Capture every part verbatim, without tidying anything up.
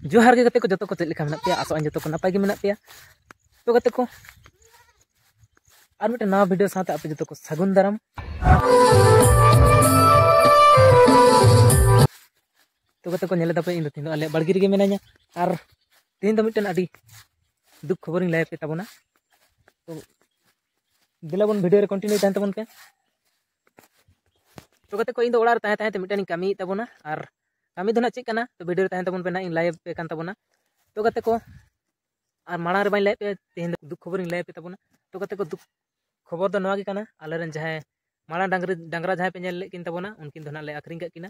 ᱡᱚᱦᱟᱨ ᱜᱮ ᱜᱟᱛᱮ ᱠᱚ, ᱡᱚᱛᱚ ᱠᱚ ᱪᱮᱫ ᱞᱮᱠᱟ ᱢᱮᱱᱟᱜ ᱯᱮᱭᱟ? ᱟᱥᱚᱜ ᱟᱹᱧ ᱡᱚᱛᱚ ᱠᱚ ᱱᱟᱯᱟᱭ ᱜᱮ ᱢᱮᱱᱟᱜ ᱯᱮᱭᱟ᱾ ᱛᱚ ᱜᱟᱛᱮ ᱠᱚ, ᱟᱨ ᱢᱤᱫᱴᱮᱱ ᱱᱟᱣᱟ ᱵᱷᱤᱰᱤᱭᱳ ᱥᱟᱶᱛᱮ ᱟᱯᱮ ᱡᱚᱛᱚ ᱠᱚ ᱥᱟᱹᱜᱩᱱ ᱫᱟᱨᱟᱢ᱾ ᱛᱚ ᱜᱟᱛᱮ ᱠᱚ, ᱧᱮᱞ ᱮᱫᱟ ᱯᱮ, ᱤᱧ ᱫᱚ ᱛᱮᱦᱮᱧ ᱫᱚ ᱟᱞᱮ ᱵᱟᱲᱜᱮ ᱨᱮᱜᱮ ᱢᱮᱱᱟᱹᱧᱟ᱾ ᱟᱨ ᱛᱮᱦᱮᱧ ᱫᱚ ᱢᱤᱫᱴᱮᱱ ᱟᱹᱰᱤ ᱫᱩᱠ ᱠᱷᱚᱵᱚᱨᱤᱧ ᱞᱟᱹᱭ ᱟᱯᱮ ᱛᱟᱵᱚᱱᱟ᱾ ᱛᱚ ᱫᱮᱞᱟ ᱵᱚᱱ ᱵᱷᱤᱰᱤᱭᱳ ᱨᱮ ᱠᱚᱱᱴᱤᱱᱤᱭᱩ ᱛᱟᱦᱮᱱ ᱛᱟᱵᱚᱱ ᱯᱮ᱾ ᱛᱚ ᱜᱟᱛᱮ ᱠᱚ, ᱤᱧ ᱫᱚ ᱚᱲᱟᱜ ᱨᱮ ᱛᱟᱦᱮᱸ ᱛᱟᱦᱮᱸ ᱛᱮ ᱢᱤᱫᱴᱮᱱᱤᱧ ᱠᱟᱹᱢᱤᱭᱮᱫ ᱛᱟᱵᱚᱱᱟ᱾ ᱟᱨ ᱠᱟᱹᱢᱤ ᱫᱚ ᱱᱟᱜ ᱪᱮᱫ ᱠᱟᱱᱟ, ᱛᱚ ᱵᱷᱤᱰᱤᱭᱳ ᱨᱮ ᱛᱟᱦᱮᱱ ᱛᱟᱵᱚᱱ ᱯᱮ, ᱱᱟᱜ ᱤᱧ ᱞᱟᱹᱭ ᱟᱯᱮ ᱠᱟᱱ ᱛᱟᱵᱚᱱᱟ᱾ ᱛᱚ ᱜᱟᱛᱮ ᱠᱚ, ᱟᱨ ᱢᱟᱲᱟᱝ ᱨᱮ ᱵᱟᱹᱧ ᱞᱟᱹᱭᱟᱫ ᱯᱮᱭᱟ, ᱛᱮᱦᱮᱧ ᱫᱚ ᱫᱩᱠ ᱠᱷᱚᱵᱚᱨᱤᱧ ᱞᱟᱹᱭ ᱟᱯᱮ ᱛᱟᱵᱚᱱᱟ᱾ ᱛᱚ ᱜᱟᱛᱮ ᱠᱚ, ᱫᱩᱠ ᱠᱷᱚᱵᱚᱨ ᱫᱚ ᱱᱚᱣᱟ ᱜᱮ ᱠᱟᱱᱟ, ᱟᱞᱮᱨᱮᱱ ᱡᱟᱦᱟᱸᱭ ᱢᱟᱲᱟᱝ ᱰᱟᱝᱨᱤ, ᱰᱟᱝᱨᱟ ᱡᱟᱦᱟᱸᱭ ᱯᱮ ᱧᱮᱞ ᱞᱮᱫ ᱠᱤᱱ ᱛᱟᱵᱚᱱᱟ, ᱩᱱᱠᱤᱱ ᱫᱚ ᱱᱟᱜ ᱞᱮ ᱟᱹᱠᱷᱨᱤᱧ ᱠᱟᱜ ᱠᱤᱱᱟ᱾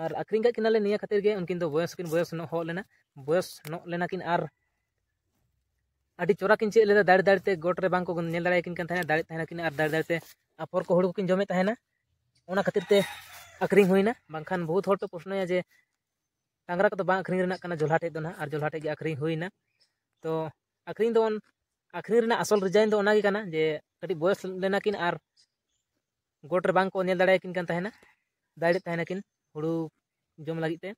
ᱟᱨ ᱟᱹᱠᱷᱨᱤᱧ ᱠᱟᱜ ᱠᱤᱱᱟᱞᱮ ᱱᱤᱭᱟᱹ ᱠᱷᱟᱹᱛᱤᱨ ᱜᱮ, ᱩᱱᱠᱤᱱ ᱫᱚ ᱵᱚᱭᱚᱥ ᱠᱤᱱ ᱵᱚᱭᱚᱥ ᱧᱚᱜ ᱦᱚ ᱞᱮᱱᱟ, ᱵᱚᱭᱚᱥ ᱧᱚᱜ ᱞᱮᱱᱟ ᱠᱤᱱ᱾ ᱟᱨ ᱟᱹᱰᱤ ᱪᱚᱨᱟ ᱠᱤᱱ ᱪᱮᱫ ᱞᱮᱫᱟ, ᱫᱟᱹᱲ ᱫᱟᱹᱲ ᱛᱮ ᱜᱚᱴ ᱨᱮ ᱵᱟᱝ ᱠᱚ ᱧᱮᱞ ᱫᱟᱲᱮᱭᱟᱠᱤᱱ ᱠᱟᱱ ᱛᱟᱦᱮᱱᱟ, ᱫᱟᱹᱲᱮᱫ ᱛᱟᱦᱮᱱᱟᱠᱤᱱ ᱟᱨ ᱫᱟᱹᱲ ᱫᱟᱹᱲ ᱛᱮ ᱟᱯᱷᱚᱨ ᱠᱚ ᱦᱩᱲᱩ ᱠᱚᱠᱤᱱ ᱡᱚᱢᱮᱫ ᱛᱟᱦᱮᱱᱟ᱾ ᱚᱱᱟ ᱠᱷᱟᱹᱛᱤᱨ ᱛᱮ ᱟᱹᱠᱷᱨᱤᱧ ᱦᱩᱭᱱᱟ᱾ ᱵᱟᱝᱠᱷᱟᱱ ᱵᱚᱦᱩᱛ ᱦᱚᱲ ᱯᱮ ᱯᱨᱚᱥᱱᱚᱭᱟ ᱡᱮ ᱰᱟᱝᱨᱟ ᱠᱚᱫᱚ ᱵᱟᱝ ᱟᱹᱠᱷᱨᱤᱧ ᱨᱮᱱᱟᱜ ᱠᱟᱱᱟ ᱡᱚᱞᱦᱟ ᱴᱷᱮᱡ ᱫᱚ ᱱᱟᱦᱟᱜ, ᱟᱨ ᱡᱚᱞᱦᱟ ᱴᱷᱮᱡ ᱜᱮ ᱟᱹᱠᱷᱨᱤᱧ ᱦᱩᱭᱱᱟ᱾ ᱛᱚ ᱟᱹᱠᱷᱨᱤᱧ ᱫᱚ ᱚᱱ-, ᱟᱹᱠᱷᱨᱤᱧ ᱨᱮᱱᱟᱜ ᱟᱥᱚᱞ ᱨᱤᱡᱟᱭᱤᱱ ᱫᱚ ᱚᱱᱟ ᱜᱮ ᱠᱟᱱᱟ ᱡᱮ ᱠᱟᱹᱴᱤᱡ ᱵᱚᱭᱚᱥ ᱞᱮᱱᱟ ᱠᱤᱱ ᱟᱨ ᱜᱚᱴ ᱨᱮ ᱵᱟᱝ ᱠᱚ ᱧᱮᱞ ᱫᱟᱲᱮᱭᱟᱠᱤᱱ ᱠᱟᱱ ᱛᱟᱦᱮᱱᱟ, ᱫᱟᱹᱲᱮᱫ ᱛᱟᱦᱮᱱᱟᱠᱤᱱ ᱦᱩᱲᱩ ᱡᱚᱢ ᱞᱟᱹᱜᱤᱫ ᱛᱮ᱾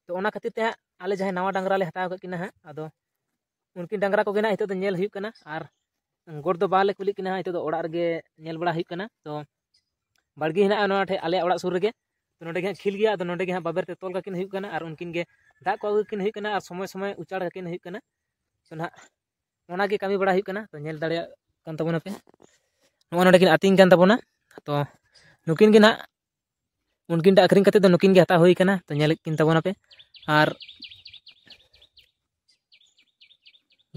ᱛᱚ ᱚᱱᱟ ᱠᱷᱟᱹᱛᱤᱨ ᱛᱮ ᱦᱟᱸᱜ ᱟᱞᱮ ᱡᱟᱦᱟᱸᱭ ᱱᱟᱣᱟ ᱰᱟᱝᱨᱟ ᱞᱮ ᱦᱟᱛᱟᱣ ᱠᱟᱜ ᱠᱤᱱᱟ ᱦᱟᱸᱜ, ᱟᱫᱚ ᱩᱱᱠᱤᱱ ᱰᱟᱝᱨᱟ ᱠᱚᱜᱮ ᱱᱟᱜ ᱱᱤᱛᱚᱜ ᱫᱚ ᱧᱮᱞ ᱦᱩᱭᱩᱜ ᱠᱟᱱᱟ᱾ ᱟᱨ ᱜᱚᱴ ᱫᱚ ᱵᱟᱞᱮ ᱠᱩᱞᱤ ᱠᱤᱱᱟ ᱦᱟᱸᱜ, ᱱᱤᱛᱚᱜ ᱫᱚ ᱚᱲᱟᱜ ᱨᱮᱜᱮ ᱧᱮᱞ ᱵᱟᱲᱟ ᱦᱩᱭᱩᱜ ᱠᱟᱱᱟ᱾ ᱛᱚ ᱵᱟᱲᱜᱮ ᱦᱮᱱᱟᱜᱼᱟ ᱱᱚᱣᱟ ᱴᱷᱮᱡ ᱟᱞᱮᱭᱟᱜ ᱚᱲᱟᱜ ᱥᱩᱨ ᱨᱮᱜᱮ᱾ ᱛᱚ ᱱᱚᱸᱰᱮ ᱜᱮ ᱦᱟᱸᱜ ᱠᱷᱤᱞ ᱜᱮᱭᱟ, ᱟᱫᱚ ᱱᱚᱸᱰᱮ ᱜᱮ ᱦᱟᱸᱜ ᱵᱟᱵᱮᱨ ᱛᱮ ᱛᱚᱞ ᱠᱟᱠᱤᱱ ᱦᱩᱭᱩᱜ ᱠᱟᱱᱟ ᱟᱨ ᱩᱱᱠᱤᱱ ᱜᱮ ᱫᱟᱜ ᱠᱚ ᱟᱹᱜᱩ ᱠᱟᱠᱤᱱ ᱦᱩᱭᱩᱜ ᱠᱟᱱᱟ ᱟᱨ ᱥᱚᱢᱚᱭ ᱥᱚᱢᱚᱭ ᱩᱪᱟᱲ ᱠᱟᱠᱤᱱ ᱦᱩᱭᱩᱜ ᱠᱟᱱᱟ᱾ ᱛᱚ ᱱᱟᱦᱟᱜ ᱚᱱᱟ ᱜᱮ ᱠᱟᱹᱢᱤ ᱵᱟᱲᱟ ᱦᱩᱭᱩᱜ ᱠᱟᱱᱟ᱾ ᱛᱚ ᱧᱮᱞ ᱫᱟᱲᱮᱭᱟᱜ ᱠᱟᱱ ᱛᱟᱵᱚᱱᱟᱯᱮ, ᱱᱚᱜᱼᱚ ᱱᱚᱸᱰᱮ ᱠᱤᱱ ᱟᱹᱛᱤᱧ ᱠᱟᱱ ᱛᱟᱵᱚᱱᱟ᱾ ᱛᱚ ᱱᱩᱠᱤᱱ ᱜᱮ ᱱᱟᱦᱟᱜ, ᱩᱱᱠᱤᱱ ᱴᱟᱜ ᱟᱹᱠᱷᱨᱤᱧ ᱠᱟᱛᱮ ᱫᱚ ᱱᱩᱠᱤᱱ ᱜᱮ ᱦᱟᱛᱟᱣ ᱦᱩᱭ ᱠᱟᱱᱟ᱾ ᱛᱚ ᱧᱮᱞᱮᱫ ᱠᱤᱱ ᱛᱟᱵᱚᱱᱟᱯᱮ ᱟᱨ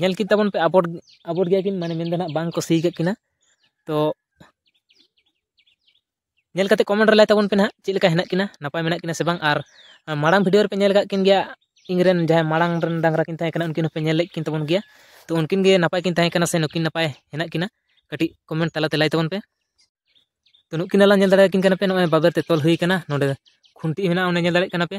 ᱧᱮᱞ ᱠᱤᱱ ᱛᱟᱵᱚᱱ ᱯᱮ, ᱟᱵᱚᱴ, ᱟᱵᱚᱴ ᱜᱮᱭᱟ ᱠᱤᱱ, ᱢᱟᱱᱮ ᱢᱮᱱᱫᱚ ᱱᱟᱦᱟᱜ ᱵᱟᱝ ᱠᱚ ᱥᱤ ᱠᱟᱜ ᱠᱤᱱᱟ᱾ ᱛᱚ ᱧᱮᱞ ᱠᱟᱛᱮ ᱠᱚᱢᱮᱱᱴ ᱨᱮ ᱞᱟᱹᱭ ᱛᱟᱵᱚᱱ ᱯᱮ ᱱᱟᱦᱟᱜ ᱪᱮᱫ ᱞᱮᱠᱟ ᱦᱮᱱᱟᱜ ᱠᱤᱱᱟ, ᱱᱟᱯᱟᱭ ᱢᱮᱱᱟᱜ ᱠᱤᱱᱟ ᱥᱮ ᱵᱟᱝ᱾ ᱟᱨ ᱢᱟᱲᱟᱝ ᱵᱷᱤᱰᱤᱭᱳ ᱨᱮᱯᱮ ᱧᱮᱞ ᱟᱠᱟᱫ ᱠᱤᱱ ᱜᱮᱭᱟ, ᱤᱧᱨᱮᱱ ᱡᱟᱦᱟᱸᱭ ᱢᱟᱲᱟᱝ ᱨᱮᱱ ᱰᱟᱝᱨᱟ ᱠᱤᱱ ᱛᱟᱦᱮᱸ ᱠᱟᱱᱟ, ᱩᱱᱠᱤᱱ ᱦᱚᱸᱯᱮ ᱧᱮᱞ ᱞᱮᱫ ᱠᱤᱱ ᱛᱟᱵᱚᱱ ᱜᱮᱭᱟ᱾ ᱛᱚ ᱩᱱᱠᱤᱱ ᱜᱮ ᱱᱟᱯᱟᱭ ᱠᱤᱱ ᱛᱟᱦᱮᱸ ᱠᱟᱱᱟ ᱥᱮ ᱱᱩᱠᱤᱱ ᱱᱟᱯᱟᱭ ᱦᱮᱱᱟᱜ ᱠᱤᱱᱟ, ᱠᱟᱹᱴᱤᱡ ᱠᱚᱢᱮᱱᱴ ᱛᱟᱞᱟᱛᱮ ᱞᱟᱹᱭ ᱛᱟᱵᱚᱱ ᱯᱮ᱾ ᱛᱚ ᱱᱩᱠᱤᱱ ᱱᱟᱞᱟ ᱧᱮᱞ ᱫᱟᱲᱮᱭᱟᱠᱤᱱ ᱠᱟᱱᱟ ᱯᱮ, ᱱᱚᱜᱼᱚᱭ ᱵᱟᱵᱮᱨ ᱛᱮ ᱛᱚᱞ ᱦᱩᱭ ᱠᱟᱱᱟ, ᱱᱚᱰᱮ ᱠᱷᱩᱱᱴᱤ ᱢᱮᱱᱟᱜᱼᱟ, ᱚᱸᱰᱮ ᱧᱮᱞ ᱫᱟᱲᱮᱭᱟᱜ ᱠᱟᱱᱟ ᱯᱮ᱾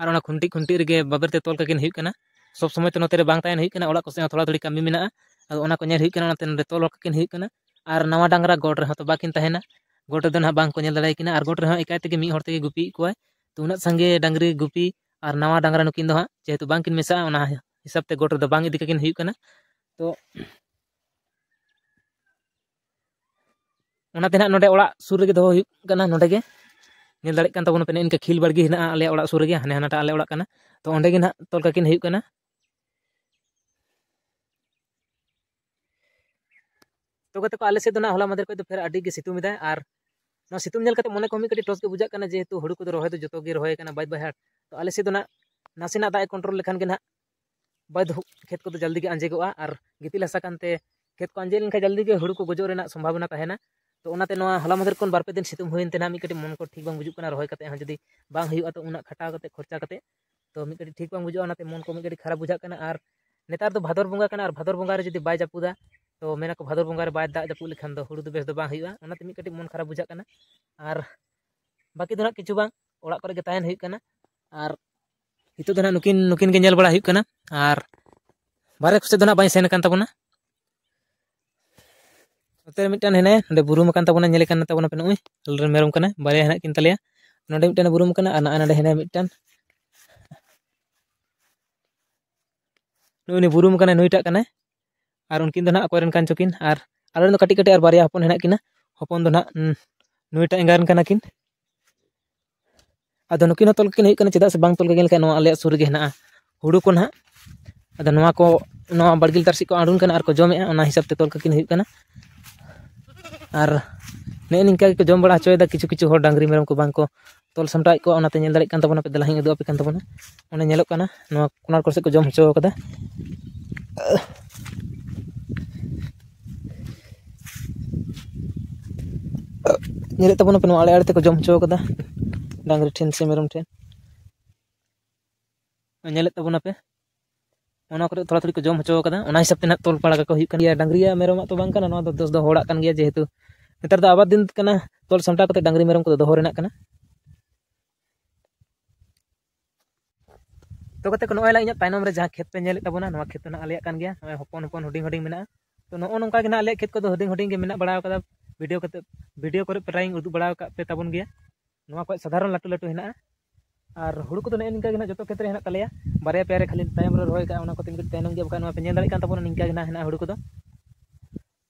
ᱟᱨ ᱚᱱᱟ ᱠᱷᱩᱱᱴᱤ, ᱠᱷᱩᱱᱴᱤ ᱨᱮᱜᱮ ᱵᱟᱵᱮᱨ ᱛᱮ ᱛᱚᱞ ᱠᱟᱠᱤᱱ ᱦᱩᱭᱩᱜ ᱠᱟᱱᱟ᱾ ᱥᱚᱵ ᱥᱚᱢᱚᱭ ᱛᱚ ᱱᱚᱛᱮ ᱨᱮ ᱵᱟᱝ ᱛᱟᱦᱮᱱ ᱦᱩᱭᱩᱜ ᱠᱟᱱᱟ, ᱚᱲᱟᱜ ᱠᱚ ᱥᱮᱫ ᱦᱚᱸ ᱛᱷᱚᱲᱟ ᱛᱷᱚᱲᱤ ᱠᱟᱹᱢᱤ ᱢᱮᱱᱟᱜᱼᱟ᱾ ᱟᱫᱚ ᱚᱱᱟ ᱠᱚ ᱧᱮᱞ ᱦᱩᱭᱩᱜ ᱠᱟᱱᱟ, ᱚᱱᱟᱛᱮ ᱱᱚᱰᱮ ᱛᱚᱞ ᱠᱟᱠᱤᱱ ᱦᱩᱭᱩᱜ ᱠᱟᱱᱟ᱾ ᱟᱨ ᱱᱟᱣᱟ ᱰᱟᱝᱨᱟ ᱜᱚᱴ ᱨᱮᱦᱚᱸ ᱛᱚ ᱵᱟᱹᱠᱤᱱ ᱛᱟᱦᱮᱱᱟ, ᱜᱚᱴ ᱨᱮᱫᱚ ᱱᱟᱦᱟᱜ ᱵᱟᱝ ᱠᱚ ᱧᱮᱞ ᱫᱟᱲᱮᱭᱟᱠᱤᱱᱟ᱾ ᱟᱨ ᱜᱚᱴ ᱨᱮᱦᱚᱸ ᱮᱠᱟᱭ ᱛᱮᱜᱮ ᱢᱤᱫ ᱦᱚᱲ ᱛᱮᱜᱮ ᱜᱩᱯᱤᱭᱮᱫ ᱠᱚᱣᱟᱭ᱾ ᱛᱚ ᱩᱱᱟᱹᱜ ᱥᱟᱸᱜᱮ ᱰᱟᱝᱨᱤ ᱜᱩᱯᱤ ᱟᱨ ᱱᱟᱣᱟ ᱰᱟᱝᱨᱟ ᱱᱩᱠᱤᱱ ᱫᱚ ᱦᱟᱸᱜ ᱡᱮᱦᱮᱛᱩ ᱵᱟᱝᱠᱤᱱ ᱢᱮᱥᱟᱜᱼᱟ, ᱚᱱᱟ ᱦᱤᱥᱟᱹᱵ ᱛᱮ ᱜᱚᱴ ᱨᱮᱫᱚ ᱵᱟᱝ ᱤᱫᱤ ᱠᱟᱠᱤᱱ ᱦᱩᱭᱩᱜ ᱠᱟᱱᱟ᱾ ᱛᱚ ᱚᱱᱟᱛᱮ ᱱᱟᱦᱟᱜ ᱱᱚᱰᱮ ᱚᱲᱟᱜ ᱥᱩᱨ ᱨᱮᱜᱮ ᱫᱚᱦᱚ ᱦᱩᱭᱩᱜ ᱠᱟᱱᱟ᱾ ᱱᱚᱰᱮ ᱜᱮ ᱧᱮᱞ ᱫᱟᱲᱮᱭᱟᱜ ᱠᱟᱱ ᱛᱟᱵᱚᱱᱟ ᱯᱮ, ᱱᱮᱜᱼᱮ ᱱᱤᱝᱠᱟ ᱠᱷᱤᱞ ᱵᱟᱲᱜᱮ ᱦᱮᱱᱟᱜᱼᱟ ᱟᱞᱮᱭᱟᱜ ᱚᱲᱟᱜ ᱥᱩᱨ ᱨᱮᱜᱮ, ᱦᱟᱱᱮ ᱦᱟᱱᱟᱴᱟᱜ ᱟᱞᱮ ᱚᱲᱟᱜ ᱠᱟᱱᱟ᱾ ᱛᱚ ᱚᱸᱰᱮ ᱜᱮ ᱱᱟᱦᱟᱜ ᱛᱚᱞ ᱠᱟᱠᱤᱱ ᱦᱩᱭᱩᱜ ᱠᱟᱱᱟ᱾ ᱛᱚ ᱜᱟᱛᱮ ᱠᱚ, ᱟᱞᱮ ᱥᱮᱫ ᱫᱚ ᱱᱟᱦᱟᱜ ᱦᱚᱞᱟ ᱢᱟᱫᱷᱮᱨ ᱠᱷᱚᱱ ᱫᱚ ᱯᱷᱮᱨ ᱟᱹᱰᱤ ᱜᱮ ᱥᱤᱛᱩᱝ ᱮᱫᱟᱭ, ᱟᱨ ᱱᱚᱣᱟ ᱥᱤᱛᱩᱝ ᱧᱮᱞ ᱠᱟᱛᱮ ᱢᱚᱱᱮ ᱠᱚ ᱢᱤᱫ ᱠᱟᱹᱴᱤᱡ ᱴᱚᱥ ᱜᱮ ᱵᱩᱡᱷᱟᱹᱜ ᱠᱟᱱᱟ, ᱡᱮᱦᱮᱛᱩ ᱦᱩᱲᱩ ᱠᱚᱫᱚ ᱨᱚᱦᱚᱭ ᱫᱚ ᱡᱚᱛᱚ ᱜᱮ ᱨᱚᱦᱚᱭ ᱠᱟᱱᱟ, ᱵᱟᱹᱫᱽ ᱵᱟᱹᱭᱦᱟᱹᱲ᱾ ᱛᱚ ᱟᱞᱮ ᱥᱮᱫ ᱫᱚ ᱱᱟᱦᱟᱜ ᱱᱟᱥᱮᱱᱟᱜ ᱫᱟᱜ ᱮ control ᱞᱮᱠᱷᱟᱱ ᱜᱮ ᱱᱟᱦᱟᱜ ᱵᱟᱹᱫᱽ ᱦᱩ-, ᱠᱷᱮᱛ ᱠᱚᱫᱚ ᱡᱚᱞᱫᱤ ᱜᱮ ᱟᱸᱡᱮᱫᱚᱜᱼᱟ, ᱟᱨ ᱜᱤᱛᱤᱞ ᱦᱟᱥᱟ ᱠᱟᱱᱛᱮ ᱠᱷᱮᱛ ᱠᱚ ᱟᱸᱡᱮᱫ ᱞᱮᱱᱠᱷᱟᱱ ᱡᱚᱞᱫᱤ ᱜᱮ ᱦᱩᱲᱩ ᱠᱚ ᱜᱚᱡᱚᱜ ᱨᱮᱱᱟᱜ ᱥᱚᱢᱵᱷᱟᱵᱚᱱᱟ ᱛᱟᱦᱮᱱᱟ᱾ ᱛᱚ ᱚᱱᱟᱛᱮ ᱱᱚᱣᱟ ᱦᱚᱞᱟ ᱢᱟᱫᱷᱮᱨ ᱠᱷᱚᱱ ᱵᱟᱨ ᱯᱮ ᱫᱤᱱ ᱥᱤᱛᱩᱝ ᱦᱩᱭᱮᱱ ᱛᱮ ᱱᱟᱦᱟᱜ ᱢᱤᱫ ᱠᱟᱹᱴᱤᱡ ᱢᱚᱱ ᱠᱚ ᱴᱷᱤᱠ ᱵᱟᱝ ᱵᱩᱡᱩᱜ ᱠᱟᱱᱟ, ᱨᱚᱦᱚᱭ ᱠᱟᱛᱮ ᱦᱚᱸ ᱡᱩᱫᱤ ᱵᱟᱝ ᱦᱩᱭᱩᱜᱼᱟ, ᱛᱚ ᱩᱱᱟᱹᱜ ᱠᱷᱟᱴᱟᱣ ᱠᱟᱛᱮ, ᱠᱷᱚᱨᱪᱟ ᱠᱟᱛᱮ, ᱛᱚ ᱢᱤᱫ ᱠᱟᱹᱴᱤᱡ ᱴᱷᱤᱠ ᱵᱟᱝ ᱵᱩᱡᱩᱜᱼᱟ, ᱚᱱᱟᱛᱮ ᱢᱚᱱ ᱠᱚ ᱢᱤᱫ ᱠᱟᱹᱴᱤᱡ ᱠᱷᱟᱨᱟᱯ ᱵᱩᱡᱷᱟᱹᱜ ᱠᱟᱱᱟ᱾ ᱟᱨ ᱱᱮᱛᱟᱨ ᱫᱚ ᱵᱷᱟᱫᱚᱨ ᱵᱚᱸᱜᱟ ᱠᱟᱱᱟ, ᱟᱨ ᱵᱷᱟᱫᱚᱨ ᱵᱚᱸᱜᱟ ᱨᱮ ᱡᱩᱫᱤ ᱵᱟᱭ ᱡᱟᱹᱯᱩᱫᱟ, ᱛᱚ ᱢᱮᱱᱟᱠᱚ ᱵᱷᱟᱫᱚᱨ ᱵᱚᱸᱜᱟ ᱨᱮ ᱵᱟᱭ ᱫᱟᱜ ᱡᱟᱹᱯᱩᱫ ᱞᱮᱠᱷᱟᱱ ᱫᱚ ᱦᱩᱲᱩ ᱫᱚ ᱵᱮᱥ ᱫᱚ ᱵᱟᱝ ᱦᱩᱭᱩᱜᱼᱟ᱾ ᱚᱱᱟᱛᱮ ᱢᱤᱫ ᱠᱟᱹᱴᱤᱡ ᱢᱚᱱ ᱠᱷᱟᱨᱟᱯ ᱵᱩᱡᱷᱟᱹᱜ ᱠᱟᱱᱟ᱾ ᱟᱨ ᱵᱟᱹᱠᱤ ᱫᱚ ᱱᱟᱦᱟᱜ ᱠᱤᱪᱷᱩ ᱵᱟᱝ, ᱚᱲᱟᱜ ᱠᱚᱨᱮ ᱜᱮ ᱛᱟᱦᱮᱱ ᱦᱩᱭᱩᱜ ᱠᱟᱱᱟ᱾ ᱟᱨ ᱱᱤᱛᱚᱜ ᱫᱚ ᱱᱟᱦᱟᱜ ᱱᱩᱠᱤᱱ, ᱱᱩᱠᱤᱱ ᱜᱮ ᱧᱮᱞ ᱵᱟᱲᱟ ᱦᱩᱭᱩᱜ ᱠᱟᱱᱟ᱾ ᱟᱨ ᱵᱟᱦᱨᱮ ᱠᱚᱥᱮᱫ ᱫᱚ ᱱᱟᱦᱟᱜ ᱵᱟᱹᱧ ᱥᱮᱱ ᱟᱠᱟᱱ ᱛᱟᱵᱚᱱᱟ᱾ ᱱᱚᱛᱮ ᱨᱮ ᱢᱤᱫᱴᱟᱝ ᱦᱮᱱᱟᱭᱟ, ᱱᱚᱰᱮ ᱵᱩᱨᱩᱢ ᱟᱠᱟᱱ ᱛᱟᱵᱚᱱᱟ, ᱧᱮᱞᱮ ᱠᱟᱱ ᱛᱟᱵᱚᱱᱟ ᱯᱮ, ᱱᱩᱜᱼᱩᱭ ᱟᱞᱮᱨᱮᱱ ᱢᱮᱨᱚᱢ ᱠᱟᱱᱟᱭ, ᱵᱟᱨᱭᱟ ᱦᱮᱱᱟᱜ ᱠᱤᱱ ᱛᱟᱞᱮᱭᱟ᱾ ᱱᱚᱰᱮ ᱢᱤᱫᱴᱟᱝ ᱵᱩᱨᱩᱢ ᱠᱟᱱᱟ, ᱟᱨ ᱱᱚᱜᱼᱚᱭ ᱱᱚᱰᱮ ᱦᱮᱱᱟᱭᱟ ᱢᱤᱫᱴᱟᱝ, ᱱᱩᱜᱼᱩᱭ ᱱᱩᱭ ᱵᱩᱨᱩᱢ ᱠᱟᱱᱟᱭ, ᱱᱩᱭᱴᱟᱜ ᱠᱟᱱᱟᱭ᱾ ᱟᱨ ᱩᱱᱠᱤᱱ ᱫᱚ ᱱᱟᱦᱟᱜ ᱚᱠᱚᱭ ᱨᱮᱱ ᱠᱟᱱ ᱪᱚ ᱠᱤᱱ, ᱟᱨ ᱟᱞᱮ ᱨᱮᱱ ᱫᱚ ᱠᱟᱹᱴᱤᱡ ᱠᱟᱹᱴᱤᱡ ᱟᱨ ᱵᱟᱨᱭᱟ ᱦᱚᱯᱚᱱ ᱦᱮᱱᱟᱜ ᱠᱤᱱᱟ᱾ ᱦᱚᱯᱚᱱ ᱫᱚ ᱱᱟᱦᱟᱜ, ᱩᱸ, ᱱᱩᱭᱴᱟᱜ ᱮᱸᱜᱟ ᱨᱮᱱ ᱠᱟᱱᱟ ᱠᱤᱱ᱾ ᱟᱫᱚ ᱱᱩᱠᱤᱱ ᱦᱚᱸ ᱛᱚᱞ ᱠᱟᱠᱤᱱ ᱦᱩᱭᱩᱜ ᱠᱟᱱᱟ, ᱪᱮᱫᱟᱜ ᱥᱮ ᱵᱟᱝ ᱛᱚᱞ ᱠᱟᱠᱤᱱ ᱞᱮᱠᱷᱟᱱ ᱱᱚᱣᱟ ᱟᱞᱮᱭᱟᱜ ᱥᱩᱨ ᱨᱮᱜᱮ ᱦᱮᱱᱟᱜᱼᱟ ᱦᱩᱲᱩ ᱠᱚ ᱱᱟᱦᱟᱜ᱾ ᱟᱫᱚ ᱱᱚᱣᱟ ᱠᱚ, ᱱᱚᱣᱟ ᱵᱟᱲᱜᱮ ᱞᱟᱛᱟᱨ ᱥᱮᱫ ᱠᱚ ᱟᱬᱜᱚᱱ ᱠᱟᱱᱟ ᱟᱨ ᱠᱚ ᱡᱚᱢᱮᱫᱼᱟ, ᱚᱱᱟ ᱦᱤᱥᱟᱹᱵ ᱛᱮ ᱛᱚᱞ ᱠᱟᱠᱤᱱ ᱦᱩᱭᱩᱜ ᱠᱟᱱᱟ᱾ ᱟᱨ ᱱᱮᱜᱼᱮ ᱱᱤᱝᱠᱟ ᱜᱮᱠᱚ ᱡᱚᱢ ᱵᱟᱲᱟ ᱦᱚᱪᱚᱭᱮᱫᱟ ᱠᱤᱪᱷᱩ ᱠᱤᱪᱷᱩ ᱦᱚᱲ, ᱰᱟᱝᱨᱤ ᱢᱮᱨᱚᱢ ᱠᱚ ᱵᱟᱝ ᱠᱚ ᱛᱚᱞ ᱥᱟᱢᱴᱟᱣᱮᱫ ᱠᱚᱣᱟ, ᱚᱱᱟᱛᱮ ᱧᱮᱞ ᱫᱟᱲᱮᱭᱟᱜ ᱠᱟᱱ ᱛᱟᱵᱚᱱᱟ ᱯᱮ, ᱫᱮᱞᱟ ᱦᱟᱸᱜ ᱤᱧ ᱩᱫᱩᱜ ᱟᱯᱮ ᱠᱟᱱ ᱛᱟᱵᱚᱱᱟ᱾ ᱚᱱᱮ ᱧᱮᱞᱚᱜ ᱠᱟᱱᱟ ᱱᱚᱣᱟ ᱠᱚᱨᱱᱟᱨ ᱠᱚᱨᱮ ᱥᱮᱫ ᱠᱚ ᱡᱚᱢ ᱦᱚᱪᱚ ᱠᱟᱫᱟ᱾ ᱧᱮᱞᱮᱫ ᱛᱟᱵᱚᱱᱟᱯᱮ, ᱱᱚᱣᱟ ᱟᱲᱮ ᱟᱲᱮ ᱛᱮᱠᱚ ᱡᱚᱢ ᱦᱚᱪᱚ ᱠᱟᱫᱟ ᱰᱟᱝᱨᱤ ᱴᱷᱮᱱ ᱥᱮ ᱢᱮᱨᱚᱢ ᱴᱷᱮᱱ᱾ ᱧᱮᱞᱮᱫ ᱛᱟᱵᱚᱱᱟᱯᱮ, ᱚᱱᱟ ᱠᱚᱨᱮ ᱛᱷᱚᱲᱟ ᱛᱷᱚᱲᱤ ᱠᱚ ᱡᱚᱢ ᱦᱚᱪᱚ ᱠᱟᱫᱟ, ᱚᱱᱟ ᱦᱤᱥᱟᱹᱵ ᱛᱮ ᱱᱟᱦᱟᱜ ᱛᱚᱞ ᱵᱟᱲᱟ ᱠᱟᱠᱚ ᱦᱩᱭᱩᱜ ᱠᱟᱱ ᱜᱮᱭᱟ᱾ ᱰᱟᱝᱨᱤᱭᱟᱜ ᱢᱮᱨᱚᱢᱟᱜ ᱛᱚ ᱵᱟᱝ ᱠᱟᱱᱟ, ᱱᱚᱣᱟ ᱫᱚ ᱫᱚᱥ ᱫᱚ ᱦᱚᱲᱟᱜ ᱠᱟᱱ ᱜᱮᱭᱟ, ᱡᱮᱦᱮᱛᱩ ᱱᱮᱛᱟᱨ ᱫᱚ ᱟᱵᱟᱫ ᱫᱤᱱ ᱠᱟᱱᱟ, ᱛᱚᱞ ᱥᱟᱢᱴᱟᱣ ᱠᱟᱛᱮ ᱰᱟᱝᱨᱤ ᱢᱮᱨᱚᱢ ᱠᱚᱫᱚ ᱫᱚᱦᱚ ᱨᱮᱱᱟᱜ ᱠᱟᱱᱟ᱾ ᱛᱚ ᱜᱟᱛᱮ ᱠᱚ, ᱱᱚᱜᱼᱚᱭ ᱞᱟ ᱤᱧᱟᱹᱜ ᱛᱟᱭᱱᱚᱢ ᱨᱮ ᱡᱟᱦᱟᱸ ᱠᱷᱮᱛ ᱯᱮ ᱧᱮᱞᱮᱫ ᱛᱟᱵᱚᱱᱟ, ᱱᱚᱣᱟ ᱠᱷᱮᱛ ᱫᱚ ᱱᱟᱦᱟᱜ ᱟᱞᱮᱭᱟᱜ ᱠᱟᱱ ᱜᱮᱭᱟ᱾ ᱱᱚᱜᱼᱚᱭ ᱦᱚᱯᱚᱱ ᱦᱚᱯᱚᱱ ᱦᱩᱰᱤᱧ ᱦᱩᱰᱤᱧ ᱢᱮᱱᱟᱜᱼᱟ᱾ ᱛᱚ ᱱᱚᱜᱼᱚ ᱱᱚᱝᱠᱟ ᱜᱮ ᱱᱟᱦᱟᱜ ᱟᱞᱮᱭᱟᱜ ᱠᱷᱮᱛ ᱠᱚᱫᱚ ᱦᱩᱰᱤᱧ ᱦᱩᱰᱤᱧ ᱜᱮ ᱢᱮᱱᱟᱜ ᱵᱟᱲᱟ ᱠᱟᱫᱟ᱾ ᱵᱷᱤᱰᱤᱭᱳ ᱠᱟᱛᱮ, ᱵᱷᱤᱰᱤᱭᱳ ᱠᱚᱨᱮ ᱯᱨᱟᱭᱤᱧ ᱩᱫᱩᱜ ᱵᱟᱲᱟ ᱟᱠᱟᱫ ᱯᱮ ᱛᱟᱵᱚᱱ ᱜᱮᱭᱟ᱾ ᱱᱚᱣᱟ ᱠᱷᱚᱡ ᱥᱟᱫᱷᱟᱨᱚᱱ ᱞᱟᱹᱴᱩ ᱞᱟᱹᱴᱩ ᱦᱮᱱᱟᱜᱼᱟ᱾ ᱟᱨ ᱦᱩᱲᱩ ᱠᱚᱫᱚ ᱱᱮᱜᱼᱮ ᱱᱤᱝᱠᱟ ᱜᱮ ᱱᱟᱦᱟᱜ ᱡᱚᱛᱚ ᱠᱷᱮᱛ ᱨᱮ ᱦᱮᱱᱟᱜ ᱛᱟᱞᱮᱭᱟ᱾ ᱵᱟᱨᱭᱟ ᱯᱮᱭᱟ ᱨᱮ ᱠᱷᱟᱹᱞᱤ ᱛᱟᱭᱚᱢ ᱨᱮ ᱨᱚᱦᱚᱭ ᱠᱟᱜᱼᱟ, ᱚᱱᱟ ᱠᱚᱛᱮ ᱠᱟᱹᱴᱤᱡ ᱛᱟᱭᱱᱚᱢ ᱜᱮᱭᱟ, ᱵᱟᱠᱷᱟᱱ ᱱᱚᱣᱟ ᱯᱮ ᱧᱮᱞ ᱫᱟᱲᱮᱭᱟᱜ ᱠᱟᱱ ᱛᱟᱵᱚᱱᱟ ᱱᱤᱝᱠᱟ ᱜᱮ ᱱᱟᱦᱟᱜ ᱦᱮᱱᱟᱜᱼᱟ ᱦᱩᱲᱩ ᱠᱚᱫᱚ᱾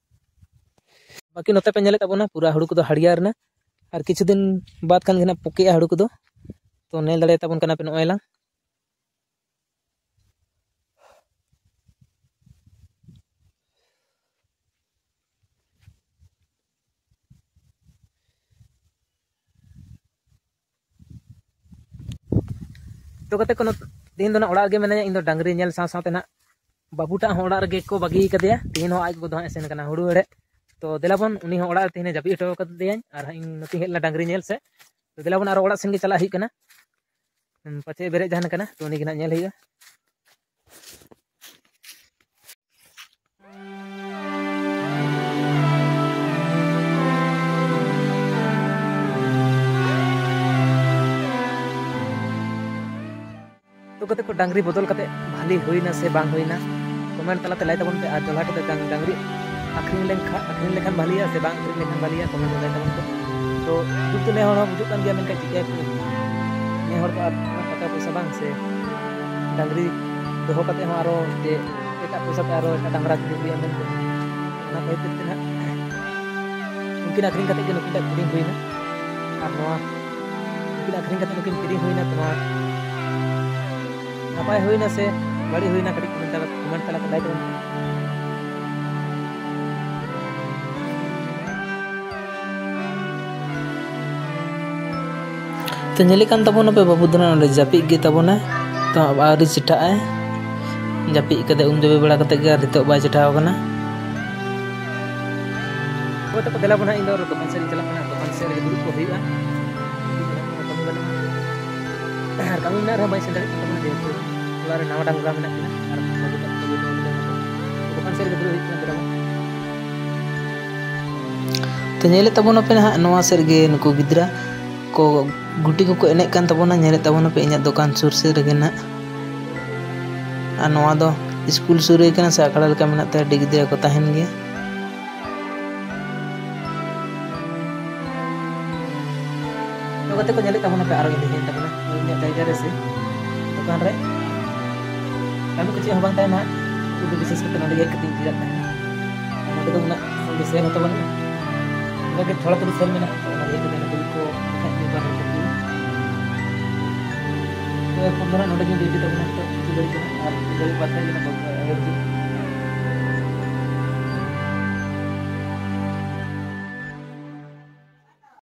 ᱵᱟᱹᱠᱤ ᱱᱚᱛᱮ ᱯᱮ ᱧᱮᱞᱮᱫ ᱛᱟᱵᱚᱱᱟ ᱯᱩᱨᱟ ᱦᱩᱲᱩ ᱠᱚᱫᱚ ᱦᱟᱹᱨᱭᱟᱹᱲ ᱮᱱᱟ, ᱟᱨ ᱠᱤᱪᱷᱩ ᱫᱤᱱ ᱵᱟᱫ ᱠᱷᱟᱱ ᱜᱮ ᱱᱟᱦᱟᱜ ᱯᱚᱠᱮᱜᱼᱟ ᱦᱩᱲᱩ ᱠᱚᱫᱚ᱾ ᱛᱚ ᱧᱮᱞ ᱫᱟᱲᱮᱭᱟᱛᱟᱵᱚᱱ ᱠᱟᱱᱟ ᱯᱮ ᱱᱚᱜᱼᱚᱭ ᱞᱟᱝ᱾ ᱛᱚ ᱜᱟᱛᱮ ᱠᱚ, ᱛᱮᱦᱮᱧ ᱫᱚ ᱱᱟᱜ ᱚᱲᱟᱜ ᱨᱮᱜᱮ ᱢᱮᱱᱟᱹᱧᱟ, ᱤᱧ ᱫᱚ ᱰᱟᱝᱨᱤ ᱧᱮᱞ ᱥᱟᱶ ᱥᱟᱶᱛᱮ ᱱᱟᱜ ᱵᱟᱹᱵᱩ ᱴᱟᱜ ᱦᱚᱸ ᱚᱲᱟᱜ ᱨᱮᱜᱮ ᱠᱚ ᱵᱟᱹᱜᱤ ᱠᱟᱫᱮᱭᱟ᱾ ᱛᱮᱦᱮᱧ ᱦᱚᱸ ᱟᱡ ᱜᱚᱜᱚ ᱫᱚ ᱦᱟᱸᱜ ᱮ ᱥᱮᱱ ᱠᱟᱱᱟ ᱦᱩᱲᱩ ᱦᱮᱲᱦᱮᱫ᱾ ᱛᱚ ᱫᱮᱞᱟ ᱵᱚᱱ, ᱩᱱᱤ ᱦᱚᱸ ᱚᱲᱟᱜ ᱨᱮ ᱛᱮᱦᱮᱧ ᱮ ᱡᱟᱹᱯᱤᱫ ᱦᱚᱴᱚ ᱠᱟᱫᱮᱭᱟᱹᱧ, ᱟᱨ ᱦᱟᱸᱜ ᱤᱧ ᱱᱚᱛᱮᱧ ᱦᱮᱡ ᱞᱮᱱᱟ ᱰᱟᱝᱨᱤ ᱧᱮᱞ ᱥᱮᱫ᱾ ᱛᱚ ᱫᱮᱞᱟ ᱵᱚᱱ, ᱟᱨᱚ ᱚᱲᱟᱜ ᱥᱮᱱ ᱜᱮ ᱪᱟᱞᱟᱜ ᱦᱩᱭᱩᱜ ᱠᱟᱱᱟ᱾ ᱯᱟᱪᱷᱮ ᱵᱮᱨᱮᱫ ᱡᱟᱦᱟᱱ ᱠᱟᱱᱟ, ᱛᱚ ᱩᱱᱤ ᱜᱮ ᱱᱟᱜ ᱧᱮᱞ ᱦᱩᱭᱩᱜᱼᱟ᱾ ᱛᱚ ᱜᱟᱛᱮ ᱠᱚ, ᱰᱟᱝᱨᱤ ᱵᱚᱫᱚᱞ ᱠᱟᱛᱮ ᱵᱷᱟᱞᱤ ᱦᱩᱭᱱᱟ ᱥᱮ ᱵᱟᱝ ᱦᱩᱭᱱᱟ, ᱠᱚᱢᱮᱱᱴ ᱛᱟᱞᱟᱛᱮ ᱞᱟᱹᱭ ᱛᱟᱵᱚᱱ ᱯᱮ᱾ ᱟᱨ ᱡᱚᱞᱦᱟ ᱴᱷᱮᱱ ᱫᱚ ᱰᱟᱝ-, ᱰᱟᱝᱨᱤ ᱟᱹᱠᱷᱨᱤᱧ ᱞᱮᱱᱠᱷᱟᱱ, ᱟᱹᱠᱷᱨᱤᱧ ᱞᱮᱠᱷᱟᱱ ᱵᱷᱟᱞᱤᱭᱟ ᱥᱮ ᱵᱟᱝ ᱟᱹᱠᱷᱨᱤᱧ ᱞᱮᱠᱷᱟᱱ ᱵᱷᱟᱞᱤᱭᱟ, ᱠᱚᱢᱮᱱᱴ ᱨᱮ ᱞᱟᱹᱭ ᱛᱟᱵᱚᱱ ᱯᱮ᱾ ᱛᱚ ᱫᱩᱠ ᱫᱚ ᱱᱮ ᱦᱚᱲ ᱦᱚᱸ ᱵᱩᱡᱩᱜ ᱠᱟᱱ ᱜᱮᱭᱟ, ᱢᱮᱱᱠᱷᱟᱱ ᱪᱤᱠᱟᱹᱭᱟᱠᱚ, ᱱᱮ ᱦᱚᱲ ᱫᱚ ᱟᱨ ᱴᱟᱠᱟ ᱯᱚᱭᱥᱟ ᱵᱟᱝ ᱥᱮ, ᱰᱟᱝᱨᱤ ᱫᱚᱦᱚ ᱠᱟᱛᱮ ᱦᱚᱸ ᱟᱨᱚ ᱡᱮ ᱮᱴᱟᱜ ᱯᱚᱭᱥᱟ ᱛᱮ ᱟᱨᱚ ᱮᱴᱟᱜ ᱰᱟᱝᱨᱟ ᱠᱤᱨᱤᱧ ᱦᱩᱭᱩᱜᱼᱟ ᱢᱮᱱᱛᱮ, ᱚᱱᱟ ᱠᱷᱟᱹᱛᱤᱨ ᱛᱮ ᱱᱟᱦᱟᱜ ᱩᱱᱠᱤᱱ ᱟᱹᱠᱷᱨᱤᱧ ᱠᱟᱛᱮ ᱜᱮ ᱱᱩᱠᱤᱱᱟᱜ ᱠᱤᱨᱤᱧ ᱦᱩᱭᱱᱟ᱾ ᱟᱨ ᱱᱚᱣᱟ ᱩᱱᱠᱤᱱ ᱟᱹᱠᱷᱨᱤᱧ ᱠᱟᱛᱮ ᱱᱩᱠᱤᱱ ᱠᱤᱨᱤᱧ ᱦᱩᱭᱱᱟ, ᱛᱚ ᱱᱚᱣᱟ ᱱᱟᱯᱟᱭ ᱦᱩᱭᱱᱟ ᱥᱮ ᱵᱟᱹᱲᱤᱡ ᱦᱩᱭᱱᱟ, ᱠᱟᱹᱴᱤᱡ ᱠᱚᱢᱮᱱᱴ ᱛᱟᱞᱟ, ᱠᱚᱢᱮᱱᱴ ᱛᱟᱞᱟ ᱛᱮ ᱞᱟᱹᱭ ᱛᱟᱵᱚᱱ ᱯᱮ᱾ ᱛᱚ ᱧᱮᱞᱮᱫ ᱠᱟᱱ ᱛᱟᱵᱚᱱᱟᱯᱮ ᱵᱟᱹᱵᱩ ᱫᱚ ᱱᱚᱰᱮ ᱡᱟᱹᱯᱤᱫ ᱜᱮ ᱛᱟᱵᱚᱱᱟᱭ, ᱛᱚ ᱟᱹᱣᱨᱤ ᱪᱮᱴᱷᱟᱜ ᱟᱭ᱾ ᱡᱟᱹᱯᱤᱫ ᱠᱟᱛᱮ ᱩᱢ ᱡᱚᱵᱮ ᱵᱟᱲᱟ ᱠᱟᱛᱮ ᱜᱮ ᱟᱨ ᱱᱤᱛᱚᱜ ᱵᱟᱭ ᱪᱮᱴᱷᱟᱣ ᱟᱠᱟᱱᱟ᱾ ᱦᱳᱭ ᱛᱟᱠᱚ, ᱫᱮᱞᱟ ᱵᱚᱱ ᱦᱟᱸᱜ, ᱤᱧ ᱫᱚ ᱫᱚᱠᱟᱱ ᱥᱮᱫ ᱤᱧ ᱪᱟᱞᱟᱜ ᱠᱟᱱᱟ, ᱫᱚᱠᱟᱱ ᱥᱮᱫ ᱨᱮᱜᱮ ᱫᱩᱲᱩᱵ ᱠᱚ ᱦᱩᱭᱩᱜᱼᱟ᱾ ᱠᱟᱹᱢᱤ ᱵᱟᱹᱱᱩᱜᱼᱟ᱾ ᱟᱨ ᱠᱟᱹᱢᱤ ᱢᱮᱱᱟᱜ ᱨᱮᱦᱚᱸ ᱵᱟᱹᱧ ᱥᱮᱱ ᱫᱟᱲᱮᱭᱟᱜ ᱠᱟᱱ ᱛᱟᱵᱚᱱᱟ, ᱡᱮᱦᱮᱛᱩ ᱚᱲᱟᱜ ᱨᱮ ᱱᱟᱣᱟ ᱰᱟᱝᱨᱟ ᱢᱮᱱᱟᱜ ᱠᱤᱱᱟ ᱟᱨ ᱵᱟᱹᱵᱩ ᱛᱟᱠᱚ ᱫᱚᱠᱟᱱ ᱥᱮᱫ ᱨᱮᱜᱮ ᱫᱩᱲᱩᱵ ᱦᱩᱭᱩᱜ ᱠᱟᱱᱟ᱾ ᱫᱮᱞᱟ ᱵᱚᱱ᱾ ᱛᱚ ᱧᱮᱞᱮᱫ ᱛᱟᱵᱚᱱᱟᱯᱮ ᱱᱟᱦᱟᱜ ᱱᱚᱣᱟ ᱥᱮᱫ ᱨᱮᱜᱮ ᱱᱩᱠᱩ ᱜᱤᱫᱽᱨᱟᱹ ᱠᱚ ᱜᱩᱴᱤ ᱠᱚᱠᱚ ᱮᱱᱮᱡ ᱠᱟᱱ ᱛᱟᱵᱚᱱᱟ, ᱧᱮᱞᱮᱫ ᱛᱟᱵᱚᱱᱟᱯᱮ ᱤᱧᱟᱹᱜ ᱫᱚᱠᱟᱱ ᱥᱩᱨ ᱥᱮᱫ ᱨᱮᱜᱮ ᱱᱟᱦᱟᱜ᱾ ᱟᱨ ᱱᱚᱣᱟ ᱫᱚ ᱥᱠᱩᱞ ᱥᱩᱨ ᱨᱮ ᱠᱟᱱᱟ ᱥᱮ ᱟᱠᱷᱲᱟ ᱞᱮᱠᱟ ᱢᱮᱱᱟᱜ ᱛᱮ ᱟᱹᱰᱤ ᱜᱤᱫᱽᱨᱟᱹ ᱠᱚ ᱛᱟᱦᱮᱱ ᱜᱮᱭᱟ᱾ ᱛᱚ ᱜᱟᱛᱮ ᱠᱚ, ᱧᱮᱞᱮᱫ ᱛᱟᱵᱚᱱᱟᱯᱮ ᱟᱨᱚ ᱤᱧ ᱦᱮᱡ ᱮᱱ ᱛᱟᱵᱚᱱᱟ᱾ ᱤᱧᱟᱹᱜ ᱡᱟᱭᱜᱟ ᱨᱮ ᱥᱮ ᱫᱚᱠᱟᱱ ᱨᱮ ᱠᱟᱹᱢᱤ ᱠᱚ ᱪᱮᱫ ᱦᱚᱸ ᱵᱟᱝ ᱛᱟᱦᱮᱱᱟ᱾ ᱩᱱᱠᱩ ᱫᱚ ᱵᱤᱥᱮᱥ ᱠᱟᱛᱮ ᱱᱚᱰᱮ ᱜᱮ ᱦᱮᱡ ᱠᱟᱛᱮᱧ ᱡᱤᱨᱟᱜ ᱛᱟᱦᱮᱱᱟ᱾ ᱟᱨ ᱱᱚᱰᱮ ᱫᱚ ᱩᱱᱟᱹᱜ ᱵᱮᱥ ᱦᱚᱸᱛᱚ ᱵᱟᱹᱱᱩᱜᱼᱟ᱾ ᱚᱱᱠᱟ ᱜᱮ ᱛᱷᱚᱲᱟ ᱛᱷᱚᱲᱤ ᱥᱮᱞ ᱢᱮᱱᱟᱜᱼᱟ, ᱛᱚ ᱚᱱᱟ ᱜᱮ ᱦᱮᱡ ᱠᱟᱛᱮ ᱱᱚᱰᱮ ᱜᱮᱠᱚ ᱵᱟᱠᱷᱟᱡ ᱢᱤᱫ ᱵᱟᱨ ᱦᱚᱲ ᱠᱚ ᱦᱤᱡᱩᱜᱼᱟ᱾ ᱛᱚ ᱮᱨᱯᱚᱨ ᱫᱚ ᱱᱟᱜ ᱱᱚᱰᱮ ᱜᱮ ᱰᱤᱭᱩᱴᱤ ᱛᱟᱵᱚᱱᱟ ᱱᱤᱛᱚᱜ ᱠᱤᱪᱷᱩ ᱜᱷᱟᱹᱲᱤᱡ ᱫᱚ ᱱᱟᱜ, ᱟᱨ ᱠᱤᱪᱷᱩ ᱜᱷᱟᱹᱲᱤᱡ ᱵᱟᱫ ᱠᱷᱟᱡ ᱜᱮ ᱱᱟᱜ ᱵᱟᱹᱦᱩ ᱦᱤᱡᱩᱜᱼᱟ᱾